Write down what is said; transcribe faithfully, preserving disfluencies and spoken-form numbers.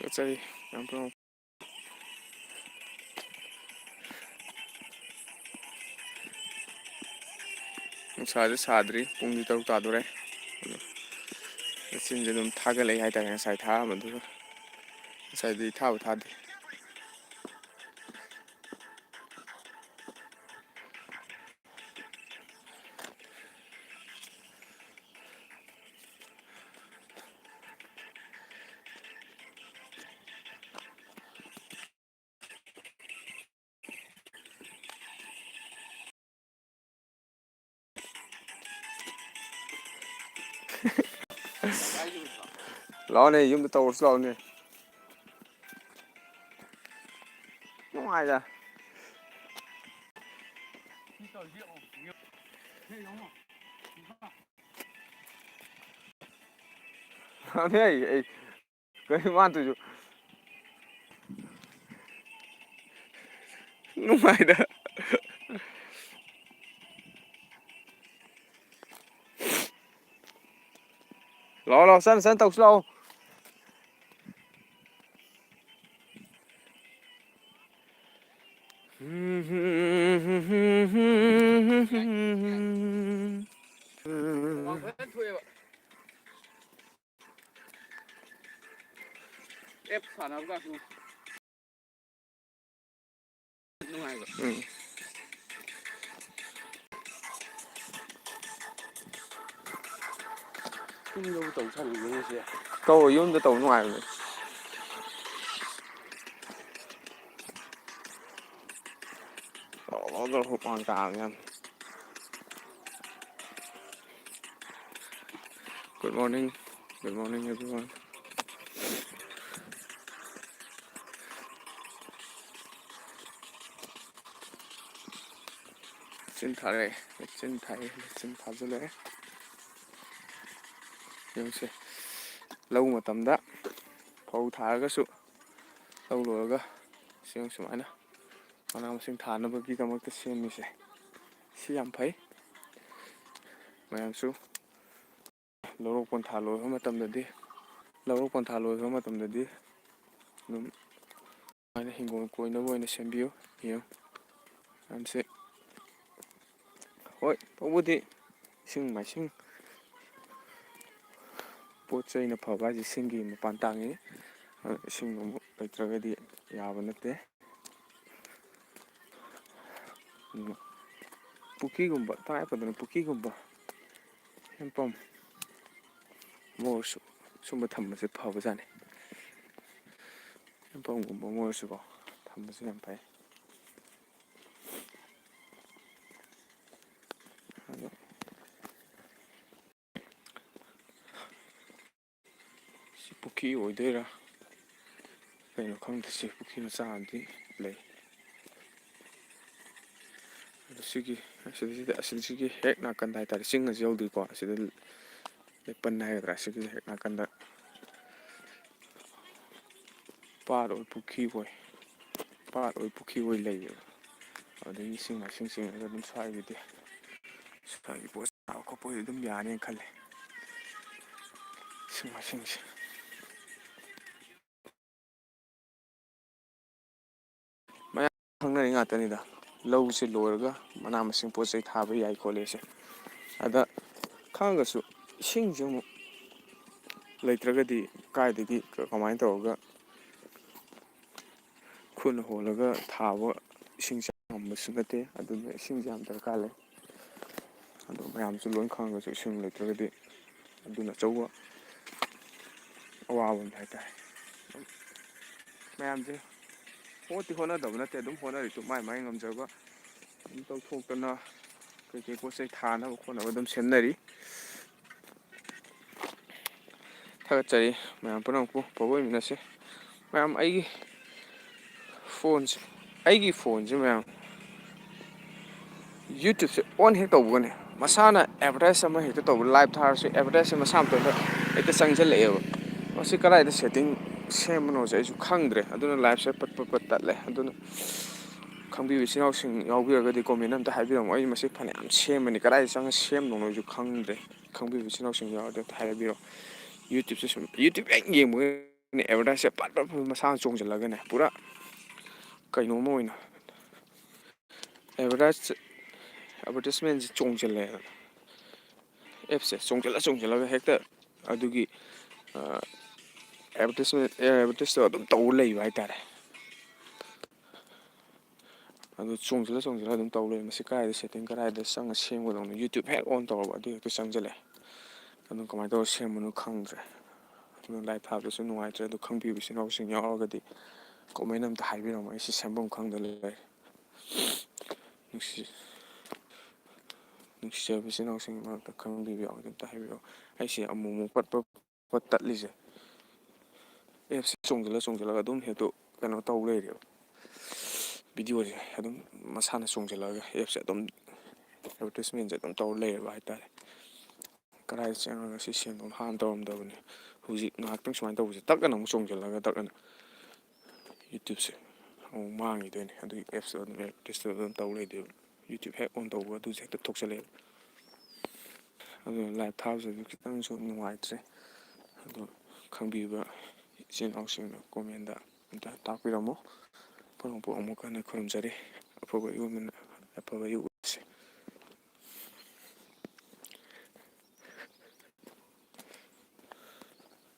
ꯆꯠꯆꯔꯤ꯫ ꯌꯥꯝ ꯐꯕ꯫ ꯅꯨꯡꯁꯥꯁꯦ ꯁꯥꯗ꯭ꯔꯤ, ꯄꯨꯡꯗꯤ ꯇꯔꯨꯛ ꯇꯥꯗꯣꯔꯦ꯫ ꯑꯗꯣ ꯂꯩꯆꯤꯟꯁꯦ ꯑꯗꯨꯝ ꯊꯥꯒꯠꯂꯛꯏ ꯍꯥꯏꯇꯥꯔꯦ, ꯉꯁꯥꯏ ꯊꯥꯔꯝꯕꯗꯨꯒ꯫ ꯉꯁꯥꯏꯗꯤ ꯊꯥꯕꯨ ꯊꯥꯗꯦ꯫ ꯂꯥꯛꯑꯣꯅꯦ, ꯌꯨꯝꯗ ꯇꯧꯔꯁꯨ ꯂꯥꯛꯑꯣꯅꯦ꯫ ꯅꯨꯡꯉꯥꯏꯗ꯫ ꯂꯥꯛꯑꯣꯅꯦ, ꯑꯩ, ꯑꯩ ꯀꯔꯤ ꯃꯥꯟꯗꯣꯏꯁꯨ? ꯅꯨꯡꯉꯥꯏꯗ꯫ ꯂꯥꯛꯑꯣ, ꯂꯥꯛꯑꯣ, ꯆꯟ, ꯆꯟ ꯇꯧꯁꯤ ꯂꯥꯛꯑꯣ꯫ ꯋꯥꯡ ꯐꯖꯅ ꯊꯣꯛꯑꯦꯕ꯫ ꯑꯦꯞ ꯁꯥꯟꯅꯕꯒꯁꯨ ꯅꯨꯡꯉꯥꯏꯕ꯫ ꯎꯝ꯫ ꯌꯨꯝꯗꯕꯨ ꯇꯧ ꯁꯥꯟꯅꯅꯤꯡꯉꯤꯁꯦ꯫ ꯇꯧ, ꯌꯨꯝꯗ ꯇꯧ ꯅꯨꯡꯉꯥꯏꯕꯅꯦ꯫ ꯇꯧꯔꯒ ꯍꯨꯃꯥꯡ ꯇꯥꯕꯅꯦ ꯌꯥꯝ꯫ Good morning, good morning everyone. ꯂꯩꯆꯤꯟ ꯊꯥꯔꯛꯑꯦ, ꯂꯩꯆꯤꯟ ꯊꯥꯏ, ꯂꯩꯆꯤꯟ ꯊꯥꯖꯤꯜꯂꯛꯑꯦ꯫ ꯌꯦꯡꯁꯦ, ꯂꯧ ꯃꯇꯝꯗ ꯐꯧ ꯊꯥꯔꯒꯁꯨ ꯂꯧ ꯂꯣꯏꯔꯒ ꯆꯦꯡ ꯁꯨꯃꯥꯏꯅ ꯃꯅꯥ ꯃꯁꯤꯡ ꯊꯥꯅꯕꯒꯤꯗꯃꯛꯇ ꯁꯦꯝꯃꯤꯁꯦ꯫ ꯁꯤ ꯌꯥꯝ ꯐꯩ꯫ ꯃꯌꯥꯝꯁꯨ ꯂꯧꯔꯣꯛ ꯄꯟꯊꯥ ꯂꯣꯏꯕ ꯃꯇꯝꯗꯗꯤ, ꯂꯧꯔꯣꯛ ꯄꯟꯊꯥ ꯂꯣꯏꯕ ꯃꯇꯝꯗꯗꯤ ꯑꯗꯨꯝ ꯁꯨꯃꯥꯏꯅ ꯍꯤꯡꯒꯣꯜ ꯀꯣꯏꯅꯕ ꯑꯣꯏꯅ ꯁꯦꯝꯕꯤꯌꯨ꯫ ꯌꯦꯡꯉꯨ, ꯃꯌꯥꯝꯁꯦ꯫ ꯍꯣꯏ, ꯇꯧꯕꯨꯗꯤ ꯏꯁꯤꯡ ꯃꯥꯏꯁꯤꯡ, ꯄꯣꯠ ꯆꯩꯅ ꯐꯕ ꯍꯥꯏꯁꯦ ꯏꯁꯤꯡꯒꯤ ꯃꯄꯥꯟ ꯇꯥꯡꯉꯤ꯫ ꯑꯗꯨ ꯏꯁꯤꯡ ꯑꯃꯨꯛ ꯂꯩꯇ꯭ꯔꯒꯗꯤ ꯌꯥꯕ ꯅꯠꯇꯦ꯫ ꯎꯝ, ꯄꯨꯈ꯭ꯔꯤꯒꯨꯝꯕ, ꯇꯉꯥꯏ ꯐꯗꯅ ꯄꯨꯈ꯭ꯔꯤꯒꯨꯝꯕ, ꯍꯦꯟꯄꯝ ꯑꯃ ꯑꯣꯏꯔꯁꯨ ꯁꯨꯝꯕ ꯊꯝꯕꯁꯦ ꯐꯕꯖꯥꯠꯅꯤ꯫ ꯍꯦꯟꯄꯝꯒꯨꯝꯕ ꯑꯃ ꯑꯣꯏꯔꯁꯨꯀꯣ, ꯊꯝꯕꯁꯦ ꯌꯥꯝ ꯐꯩ꯫ ꯑꯗꯣ ꯁꯤ ꯄꯨꯈ꯭ꯔꯤ ꯑꯣꯏꯗꯣꯏꯔꯥ ꯀꯩꯅꯣ ꯈꯪꯗꯦ꯫ ꯁꯤ ꯄꯨꯈ꯭ꯔꯤ ꯃꯆꯥ ꯑꯃꯗꯤ ꯂꯩ꯫ ꯑꯗꯣ ꯁꯤꯒꯤ, ꯑꯁꯤꯗꯩꯁꯤꯗ, ꯑꯁꯤꯗꯒꯤ ꯍꯦꯛ ꯅꯥꯀꯟꯗ ꯍꯥꯏꯇꯥꯔꯦ, ꯆꯤꯡ ꯑꯁꯤ ꯌꯧꯗ꯭ꯔꯤꯀꯣ, ꯑꯁꯤꯗ ꯂꯩꯄꯟ ꯍꯥꯏꯒꯗ꯭ꯔꯥ, ꯁꯤꯒꯤ ꯍꯦꯛ ꯅꯥꯀꯟꯗ ꯄꯥꯠ ꯑꯣꯏ ꯄꯨꯈ꯭ꯔꯤ ꯑꯣꯏ, ꯄꯥꯠ ꯑꯣꯏ ꯄꯨꯈ꯭ꯔꯤ ꯑꯣꯏ ꯂꯩꯌꯦꯕ꯫ ꯑꯗꯨꯗꯒꯤ ꯏꯁꯤꯡ ꯃꯥꯏꯁꯤꯡ ꯆꯤꯡꯉꯒ ꯑꯗꯨꯝ ꯁ꯭ꯋꯥꯏꯒꯤꯗꯤ, ꯁ꯭ꯋꯥꯏꯒꯤ ꯄꯣꯠ ꯆꯥꯕ ꯈꯣꯠꯄꯒꯤꯗꯤ ꯑꯗꯨꯝ ꯌꯥꯅꯤꯅ ꯈꯜꯂꯦ꯫ ꯏꯁꯤꯡ ꯃꯥꯏꯁꯤꯡꯁꯦ ꯃꯌꯥꯝ ꯈꯪꯅꯔꯤ ꯉꯥꯛꯇꯅꯤꯗ, ꯂꯧꯁꯦ ꯂꯣꯏꯔꯒ ꯃꯅꯥ ꯃꯁꯤꯡ ꯄꯣꯠ ꯆꯩ ꯊꯥꯕ ꯌꯥꯏ ꯈꯣꯠꯂꯦꯁꯦ꯫ ꯑꯗ ꯈꯪꯉꯒꯁꯨ ꯏꯁꯤꯡꯁꯦ ꯑꯃꯨꯛ ꯂꯩꯇ꯭ꯔꯒꯗꯤ ꯀꯥꯏꯗꯒꯤ ꯀ-, ꯀꯃꯥꯏꯅ ꯇꯧꯔꯒ ꯈꯨꯠꯅ ꯍꯣꯜꯂꯒ ꯊꯥꯕ, ꯏꯁꯤꯡ ꯆꯪ ꯉꯝꯕꯁꯨ ꯅꯠꯇꯦ꯫ ꯑꯗꯨꯅ ꯏꯁꯤꯡꯁꯦ ꯌꯥꯝ ꯗꯔꯀꯥꯔ ꯂꯩ꯫ ꯑꯗꯣ ꯃꯌꯥꯝꯁꯨ ꯂꯣꯏ ꯈꯪꯉꯒꯁꯨ ꯏꯁꯤꯡ ꯂꯩꯇ꯭ꯔꯒꯗꯤ ꯑꯗꯨꯅ ꯑꯆꯧꯕ ꯑꯋꯥꯕ ꯑꯃ ꯍꯥꯏꯇꯥꯔꯦ꯫ ꯃꯌꯥꯝꯁꯦ ꯍꯣꯠꯇꯤ ꯍꯣꯠꯅꯗꯕ ꯅꯠꯇꯦ, ꯑꯗꯨꯝ ꯍꯣꯠꯅꯔꯤꯁꯨ ꯃꯥꯏ ꯃꯥꯏ ꯉꯝꯖꯕ ꯑꯗꯨꯝ ꯇꯧꯊꯣꯛꯇꯅ ꯀꯩꯀꯩ ꯄꯣꯠ ꯆꯩ ꯊꯥꯅꯕ ꯈꯣꯠꯅꯕ ꯑꯗꯨꯝ ꯁꯦꯝꯅꯔꯤ꯫ ꯊꯥꯒꯠꯆꯔꯤ ꯃꯌꯥꯝ ꯄꯨꯝꯅꯃꯛꯄꯨ꯫ ꯑꯐꯕ ꯑꯣꯏꯃꯤꯟꯅꯁꯤ꯫ ꯃꯌꯥꯝ ꯑꯩꯒꯤ ꯐꯣꯟꯁꯦ, ꯑꯩꯒꯤ ꯐꯣꯟꯁꯦ ꯃꯌꯥꯝ YouTubeꯁꯦ on ꯍꯦꯛ ꯇꯧꯕꯒꯅꯦ, ꯃꯁꯥꯅ advertise ꯑꯃ ꯍꯦꯛꯇ ꯇꯧꯕ, live ꯊꯥꯔꯁꯨ advertiseꯁꯦ ꯃꯁꯥ ꯃꯇꯣꯝꯇ ꯍꯦꯛꯇ ꯆꯪꯁꯤꯜꯂꯛꯑꯦꯕ꯫ ꯃꯁꯤ ꯀꯗꯥꯏꯗ setting ꯁꯦꯝꯕꯅꯣꯁꯦ ꯑꯩꯁꯨ ꯈꯪꯗ꯭ꯔꯦ꯫ ꯑꯗꯨꯅ liveꯁꯦ ꯄꯠ ꯄꯠ ꯄꯠ ꯇꯠꯂꯦ꯫ ꯑꯗꯨꯅ ꯈꯪꯕꯤꯕ ꯏꯆꯤꯟ ꯏꯅꯥꯎꯁꯤꯡ ꯌꯥꯎꯕꯤꯔꯒꯗꯤ comment ꯑꯝꯇ ꯍꯥꯏꯕꯤꯔꯝꯃꯣ꯫ ꯑꯩ ꯃꯁꯤ ꯐꯅꯌꯥꯝ ꯁꯦꯝꯕꯅꯤ, ꯀꯗꯥꯏꯗ ꯆꯪꯉ ꯁꯦꯝꯗꯧꯅꯣ ꯑꯩꯁꯨ ꯈꯪꯗ꯭ꯔꯦ꯫ ꯈꯪꯕꯤꯕ ꯏꯆꯤꯟ ꯏꯅꯥꯎꯁꯤꯡ ꯌꯥꯎꯔꯗꯤ ꯑꯝꯇ ꯍꯥꯏꯕꯤꯔꯣ꯫ YouTubeꯁꯦ ꯁꯨꯝ, YouTube ꯍꯦꯛ ꯌꯦꯡꯕꯒ ꯑꯦꯗꯚꯔꯇꯥꯏꯁꯁꯦ ꯄꯠ ꯄꯠ ꯄꯠ ꯃꯁꯥꯅ ꯆꯣꯡꯁꯤꯜꯂꯒꯅꯦ, ꯄꯨꯔꯥ ꯀꯩꯅꯣꯝꯃ ꯑꯣꯏꯅ ꯑꯦꯗꯚꯔꯇꯥꯏꯁ ꯑꯦꯗꯚꯔꯇꯥꯏꯁꯃꯦꯟꯁꯦ ꯆꯣꯡꯁꯤꯜꯂꯛꯑꯦꯗꯅ꯫ ꯑꯦꯞꯁꯦ ꯆꯣꯡꯁꯤꯜꯂ ꯆꯣꯡꯁꯤꯜꯂꯒ ꯍꯦꯛꯇ ꯑꯗꯨꯒꯤ ꯑꯦꯗꯚꯔꯇꯥꯏꯁꯃꯦꯟ ꯑꯦꯗꯚꯔꯇꯥꯏꯁꯇꯣ ꯑꯗꯨꯝ ꯇꯧꯔ ꯂꯩꯕ ꯍꯥꯏꯇꯥꯔꯦ꯫ ꯑꯗꯨ ꯆꯣꯡꯁꯤꯜꯂ ꯆꯣꯡꯁꯤꯜꯂ ꯑꯗꯨꯝ ꯇꯧ ꯂꯩ꯫ ꯃꯁꯤ ꯀꯗꯥꯏꯗ ꯁꯦꯠꯇꯤꯡ ꯀꯗꯥꯏꯗ ꯆꯪꯉ ꯁꯦꯝꯒꯗꯧꯅꯣ? ꯌꯨꯇ꯭ꯌꯨꯕ ꯍꯦꯛ ꯑꯣꯟ ꯇꯧꯔꯕ ꯑꯗꯨ ꯍꯦꯛꯇ ꯆꯪꯁꯤꯜꯂꯛꯑꯦ꯫ ꯑꯗꯨ ꯀꯃꯥꯏꯅ ꯇꯧꯔ ꯁꯦꯝꯕꯅꯣ ꯈꯪꯗ꯭ꯔꯦ꯫ ꯑꯗꯨꯅ ꯂꯥꯏꯚ ꯊꯥꯕꯗꯁꯨ ꯅꯨꯡꯉꯥꯏꯇ꯭ꯔꯦ꯫ ꯑꯗꯨ ꯈꯪꯕꯤꯕ ꯏꯆꯤꯟ ꯏꯅꯥꯎꯁꯤꯡ ꯌꯥꯎꯔꯒꯗꯤ ꯀꯣꯃꯦꯟ ꯑꯝꯇ ꯍꯥꯏꯕꯤꯔꯝꯃꯣ꯫ ꯑꯩꯁꯦ ꯁꯦꯝꯐꯝ ꯈꯪꯗ ꯂꯩꯔꯦ꯫ ꯅꯨꯡꯁꯤ ꯅꯨꯡꯁꯤꯖꯕ ꯏꯆꯤꯟ ꯏꯅꯥꯎꯁꯤꯡꯒꯤ ꯃꯔꯛꯇ ꯈꯪꯕꯤꯕ ꯌꯥꯎꯔꯒꯗꯤ ꯑꯝꯇ ꯍꯥꯏꯕꯤꯔꯛꯑꯣ꯫ ꯑꯩꯁꯦ ꯑꯃꯨꯛ ꯑꯃꯨꯛ ꯄꯠꯄ ꯄꯠ ꯇꯠꯂꯤꯁꯦ ꯑꯦꯞꯁꯦ ꯆꯣꯡꯁꯤꯜꯂ ꯆꯣꯡꯁꯤꯜꯂꯒ ꯑꯗꯨꯝ ꯍꯦꯛꯇ ꯀꯩꯅꯣ ꯇꯧ ꯂꯩꯔꯦꯕ꯫ ꯚꯤꯗꯤꯑꯣꯁꯦ ꯑꯗꯨꯝ ꯃꯁꯥꯅ ꯆꯣꯡꯁꯤꯜꯂꯒ ꯑꯦꯞꯁꯦ ꯑꯗꯨꯝ ꯑꯦꯗꯚꯔꯇꯤꯁꯃꯦꯟꯁꯦ ꯑꯗꯨꯝ ꯇꯧꯔ ꯂꯩꯔꯦꯕ ꯍꯥꯏꯇꯥꯔꯦ꯫ ꯀꯗꯥꯏꯗ ꯆꯪꯉꯒ ꯁꯤ ꯁꯦꯝꯕ ꯍꯥꯟꯅ ꯇꯧꯔꯝꯗꯕꯅꯤ꯫ ꯍꯧꯖꯤꯛ ꯉꯥꯏꯍꯥꯛꯇꯪ ꯁꯨꯃꯥꯏꯅ ꯇꯧꯕꯁꯦ ꯇꯛ ꯑꯅ ꯑꯃꯨꯛ ꯆꯣꯡꯁꯤꯜꯂꯒ ꯇꯛ ꯑꯅ ꯌꯨꯇ꯭ꯌꯨꯕꯁꯦ ꯑꯃꯨꯛ ꯃꯥꯡꯈꯤꯗꯣꯏꯅꯦ꯫ ꯑꯗꯨꯒꯤ ꯑꯦꯞꯁꯇꯣ ꯑꯗꯨꯝ ꯑꯦꯗꯚꯔꯇꯤꯁꯇꯣ ꯑꯗꯨꯝ ꯇꯧ ꯂꯩꯗꯣꯏꯕ꯫ ꯌꯨꯇ꯭ꯌꯨꯕ ꯍꯦꯛ ꯑꯣꯟ ꯇꯧꯕ ꯑꯗꯨꯁꯦ ꯍꯦꯛꯇ ꯊꯣꯛꯆꯜꯂꯛꯑꯦꯕ꯫ ꯑꯗꯨꯅ ꯂꯥꯏꯚ ꯊꯥꯕꯁꯤꯁꯨ ꯈꯤꯇꯪꯁꯨ ꯅꯨꯡꯉꯥꯏꯇ꯭ꯔꯦ꯫ ꯑꯗꯨ ꯈꯪꯕꯤꯕ ꯏꯆꯤꯟ ꯏꯅꯥꯎꯁꯤꯡꯅ ꯀꯣꯃꯦꯟꯗ ꯑꯝꯇ ꯇꯥꯛꯄꯤꯔꯝꯃꯣ꯫ ꯄꯨꯝꯅꯃꯛꯄꯨ ꯑꯃꯨꯛ ꯍꯟꯅ ꯈꯨꯔꯨꯝꯖꯔꯤ꯫ ꯑꯐꯕ ꯑꯌꯨꯛ ꯑꯃ-, ꯑꯐꯕ ꯑꯌꯨꯛ